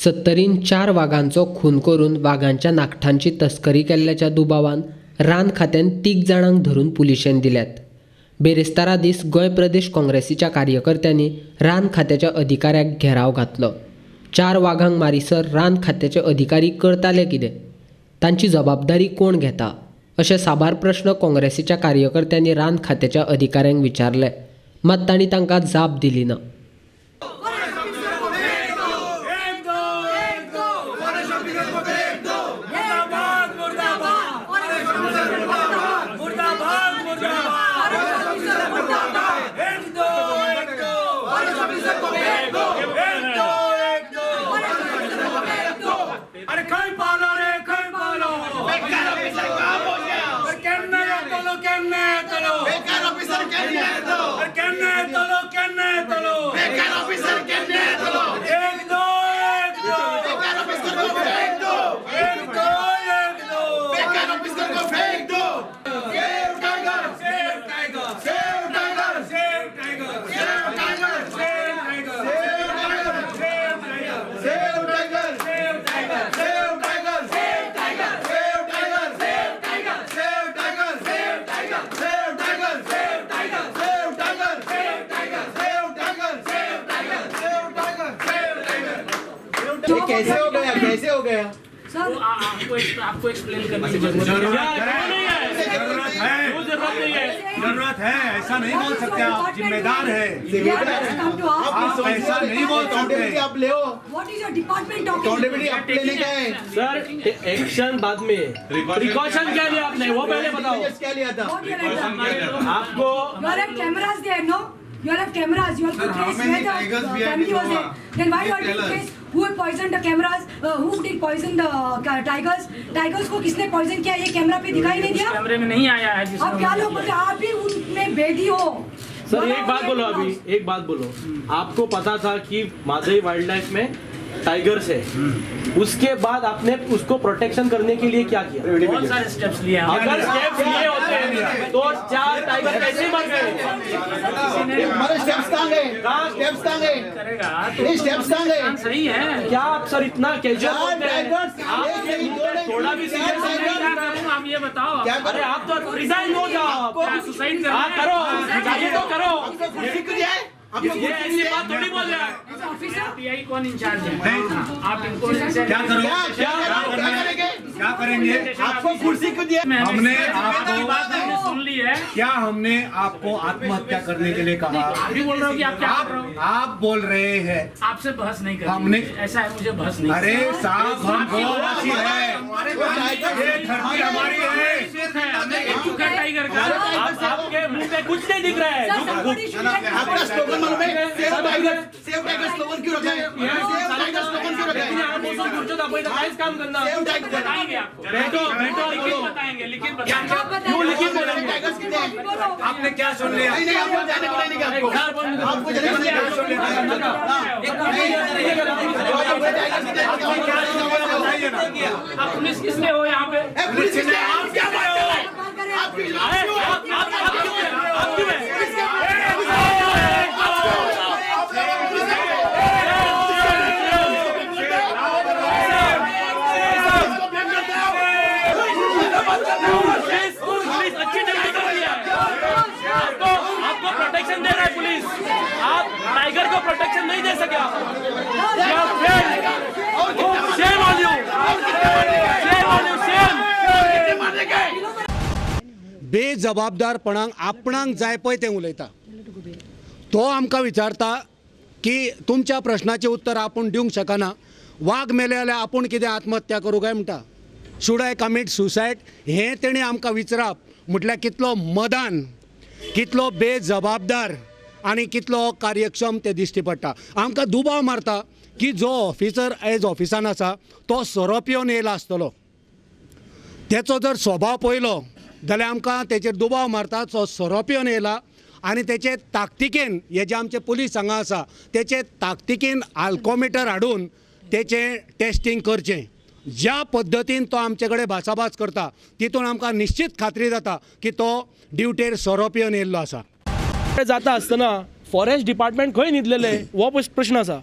सत्तरीन 4 वागांचो खून करून वागांच्या नाखटांची तस्करी केल्ल्याच्या दुबावान रान खात्यान 3 जाणांक धरून पुलिशेन दिल्यात. बेरेस्तारा दीस गोंय प्रदेश काँग्रेसीच्या कार्यकर्त्यांनी रान खात्याच्या अधिकाऱ्याक घेराव घातलो. 4 वागांक मारीसर रान खात्याचे अधिकारी करताले कितें, तांची जबाबदारी कोण घेता, अशे साबार प्रश्न काँग्रेसीच्या कार्यकर्त्यांनी रान खात्याच्या अधिकाऱ्यांक विचारले, मात तांणी तांकां जाप दिली ना. कैसे हो गया, कैसे हो गया सर? आपको एक्सप्लेन करने की जरूरत है, जरूरत है, ऐसा नहीं बोल सकते आप, जिम्मेदार है आप, ऐसा नहीं बोल सकते। आप ले What is your department talking? Accountability आप लेने का है सर, एक्शन बाद में, प्रिकॉशन क्या लिया आपने वो पहले बताओ। क्या लिया था आपको? You have cameras there, no? You have cameras. You have to trace where the family was there. Then why you are doing trace? Who poisoned the cameras? Who did poison the tigers? Tigers को किसने poison किया? ये camera pay दिखाई नहीं दिया? कैमरे में नहीं आया है। आप क्या लोग बोलते हैं? आप भी उनमें बेदी हो। सर एक बात बोलो, अभी एक बात बोलो, आपको पता था कि मादई वाइल्ड लाइफ में टाइगर्स है, उसके बाद आपने उसको प्रोटेक्शन करने के लिए क्या किया? बहुत सारे स्टेप्स लिए। अगर स्टेप्स लिए होते तो 4 टाइगर कैसे मर गए? हमारे स्टेप्स कहाँ गए? स्टेप्स कहाँ गए? करेगा तो स्टेप्स कहाँ गए? सही है क्या आप सर इतना कैजुअल होते हैं? आप थोड़ा भी सीरियस नहीं। आप ये बताओ, अरे आप तो रिजाइन हो जाओ, सुसाइड करो, चाहिए तो करो। ये ऐसी बात थोड़ी बोल रहे हैं। पीआई कौन इंचार्ज है? आप इनको क्या करो, क्या करेंगे, क्या करेंगे? आपको कुर्सी क्यों दिया? हमने आपको सुन ली है। क्या हमने आपको आत्महत्या करने के लिए कहा? आप भी बोल रहे हो कि आप क्या कर रहे हो? आप बोल रहे हैं, आपसे बहस नहीं कर हमने, ऐसा है मुझे बहस नहीं। अरे साहब, हम गोवासी है, ये धरती हमारी है। टाइगर का आपके मुंह पे कुछ नहीं दिख रहा है। आपका स्लोगन मालूम है? Save tiger, save tiger slogan क्यों रखा है? सेव टाइगर स्लोगन क्यों रखा है? आप काम करना, सेव टाइगर बताएंगे आपको, बैठो बैठो, लिखित बताएंगे, लिखित बताएंगे। क्यों लिखित बोलेंगे? टाइगर्स कितने हैं? आपने क्या सुन लिया? नहीं नहीं, आपको जाने को नहीं, आपको आपको जाने को नहीं। आप पुलिस किसने हो यहाँ पे? पुलिस किसने? आप क्या बात कर रहे हैं? आप क्यों है? पुलिस अच्छी ड्यूटी कर रही है, आपको आपको प्रोटेक्शन दे रहा है पुलिस, आप टाइगर को प्रोटेक्शन नहीं दे सके आप। Shame on you, shame on you, shame. बेजबाबदारपणान आपणाक जाय पळय तें उलयता. तो आमकां विचारता की तुमच्या प्रश्नाचें उत्तर आपूण दिवंक शकना, वाग मेले जाल्यार आपूण कितें आत्महत्या करूं काय म्हणटा, should I commit suicide, हें तेणें आमकां विचारप म्हटल्यार कितलो मदान, कितलो बेजबाबदार आनी कितलो कार्यक्षम तें दिश्टी पडटा. आमकां दुबाव मारता की जो ऑफिसर एज ऑफिसान आसा तो सोरो पिवन येयला आसतलो, तेचो जर स्वभाव पळयलो जाल्यार आमकां तेचेर दुबाव मारता तो सोरो पिवन येयला आनी तेचे ताकतिकेन हे जे आमचे पुलीस हांगा आसा तेचे ताकतिकेन आल्कोमिटर हाडून तेचें टेस्टींग करचें. ज्या पद्दतीन तो आमचे कडेन भासाभास करता तितून आमकां निश्चित खात्री जाता की तो ड्युटेर सोरो पिवन येयल्लो आसा. जाता आसतना फॉरेस्ट डिपार्टमेंट खंय न्हिदलेले हो प्रश्न आसा.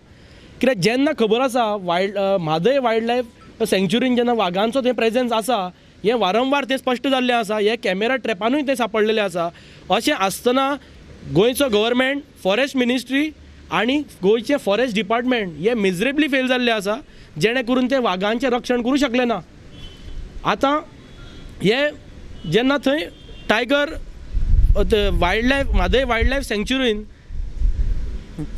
कित्याक जेन्ना खबर आसा वायल्ड म्हादय वायल्ड लायफ सँक्चुरीन जेन्ना वागांचो थंय प्रेजन्स आसा हें वारंवार तें स्पश्ट जाल्लें आसा, हे कॅमेरा ट्रॅपानूय तें सांपडलेलें आसा. अशें आसतना गोंयचो गव्हर्मेंट, फॉरेस्ट मिनिस्ट्री आनी गोंयचें फॉरेस्ट डिपार्टमेंट हे मिजरेबली फेल जाल्लें आसा, जेणे करून ते वागांचें रक्षण करूं शकले ना. आतां हे जेन्ना थंय tiger wild life Mhadei wild life सँक्चुरीन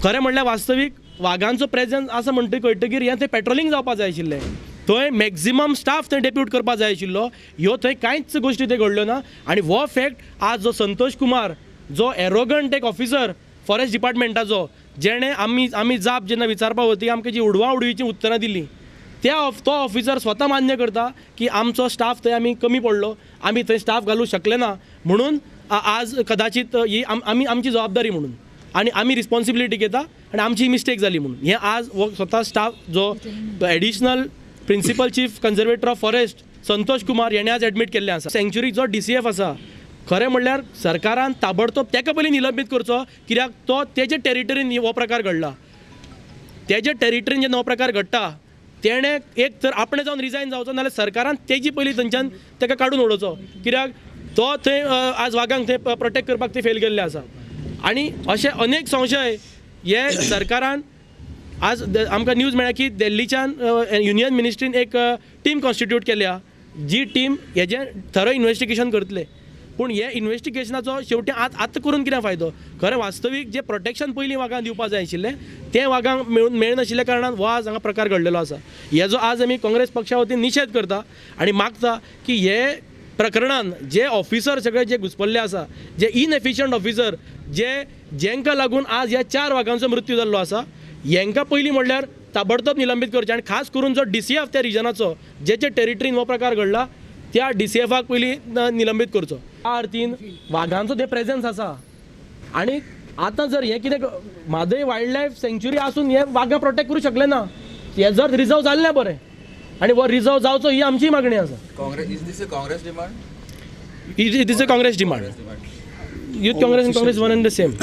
खरें म्हणल्यार वास्तवीक वागांचो प्रेजन्स आसा म्हणटकीर कळटकीर हें थंय पेट्रोलिंग जावपा जाय आशिल्लें, थंय मॅक्झिमम स्टाफ थंय डेप्यूट करपा जाय आशिल्लो. ह्यो थंय कांयच गोश्टी थंय घडल्यो ना. आनी हो फॅक्ट आज जो संतोष कुमार जो एरोगंट एक ऑफिसर फॉरेस्ट डिपार्टमेंटाचो, जेणे आमी जाप जेन्ना विचारपा वती आमकां जी उडवा उडवीची उत्तरां दिली, त्या तो ऑफिसर स्वता मान्य करता की आमचो स्टाफ थंय आमी कमी पडलो, आमी थंय स्टाफ घालूंक शकले ना, म्हणून आज कदाचित ही आमी आमची जबाबदारी म्हणून आनी आमी रिस्पॉन्सिबिलिटी घेता आनी आमची मिस्टेक जाली म्हणून हें आज हो स्वता स्टाफ जो additional principal chief conservator of forest Santosh Kumar हेणें आज एडमीट केल्लें आसा. सँक्चुरी जो DCF आसा, खरें म्हणल्यार सरकारान ताबडतोब ताका पयलीं निलंबीत करचो, कित्याक तो तेजे टेरिटरीन हो प्रकार घडला. तेजे टेरिटरीन जेन्ना हो प्रकार घडटा तेणें एक तर आपणें जावन रिजायन जावचो, नाजाल्यार सरकारान तेजी पयलीं थंयच्यान ताका काडून उडोवचो, कित्याक तो थंय आज वागांक थंय प्रोटेक्ट करपाक ते फेल गेल्ले आसा. आनी अशे अनेक संशय हे सरकारान आज आमकां न्यूज मेळ्ळ्या की दिल्लीच्यान युनियन मिनिस्ट्रीन एक टीम कॉन्स्टिट्यूट केल्या, जी टीम हेजें थरो इन्वेस्टिगेशन करतले. पूण हे इन्वेस्टिगेशनाचो शेवटी आतां करून कितें फायदो? खरें वास्तवीक जें प्रोटेक्शन पयलीं वागांक दिवपा जाय आशिल्लें तें वागांक मेळनाशिल्ल्या कारणान हो आज हांगा प्रकार घडलेलो आसा. हेजो आज आमी काँग्रेस पक्षा वतीन निशेध करता आनी मागता की हे प्रकरणान जे ऑफिसर सगळे जे घुसपल्ले आसा, जे इनएफिशियंट ऑफिसर जे जेंकां लागून आज ह्या 4 वागांचो मृत्यू जाल्लो आसा, हेंकां पयलीं म्हणल्यार ताबडतोब निलंबीत करचें. आनी खास करून जो DCF त्या रिजनाचो जेचे टेरिटरीन हो प्रकार घडला त्या DCFाक पयलीं निलंबीत करचो. 4-3 वागांचो ते प्रेजन्स आसा आनी आतां जर हें कितें म्हादय वायल्ड लायफ सँक्चुरी आसून हे वागां प्रोटेक्ट करूं शकले ना, हे जर रिजर्व जाल्लें बरें आनी हो रिजर्व जावचो ही आमची मागणी आसा. Congress, is this a Congress demand? It is a Congress demand. Youth Congress and Congress one and the same.